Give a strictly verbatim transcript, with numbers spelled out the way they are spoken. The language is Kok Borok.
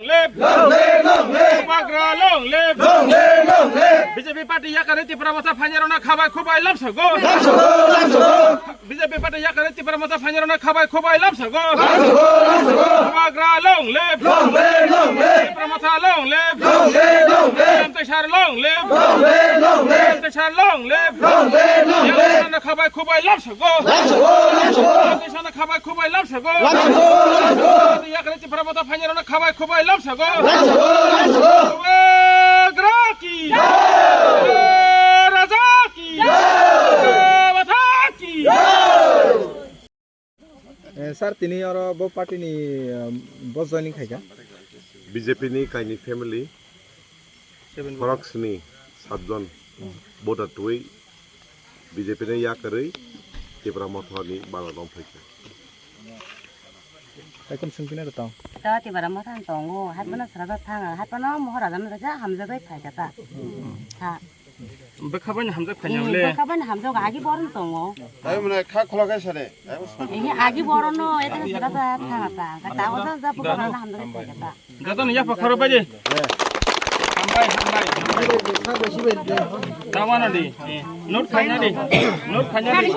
Live! Long live, long live! Bubagra long live! Long live, long live! B J P party yakarwi Tipra Motha phainairokno khabai khubai lamsago. Lamsago, lamsago! B J P party yakarwi Tipra Motha phainairokno khabai khubai lamsago. Lamsago, lamsago! Bubagra long live! Long live, long live! Tipra Motha long live! Long live, long live! Lamtai sar long live! Long live, long live! Lamtai sar long live! Long live, long live! Yakarwi khabai khubai lamsago. Lamsago, lamsago! Lamtai sar khabai khubai lamsago. Lamsago, lamsago! Yakarwi Tipra Motha phainairokno khabai khubai lamsago. Lamsago, lamsago! Bubagra ki! Jai! Raja ki! Jai! Motha ki! Jai! Eh, sir, tini oro bo party ni, eh, bo joining khaikha? B J P ni kaini family, Seven. Khorok sini, satjon voter twi B J P ni yakarwi Tipra Motha ni bana rwng phaikha. Taikom sungpina da tong. Ta Tipra Motha ni tongo, hatpano srada thang, hatpano mohor raja no raja hamjagwi phaikha ta. Ha. Bwkha bai hamjak phaina le. Bwkha bai hamjak agi boron tongo. Tayo mane kha khulak hai sare. Ini agi boron no, eta srada thang ta. Kata oda ja bwkha bai hamjagwi phaikha ta. Gato ni ya pakhoro bai de. Hambai, hambai, hambai. Tawana di. Note khaina di. Note khaina di.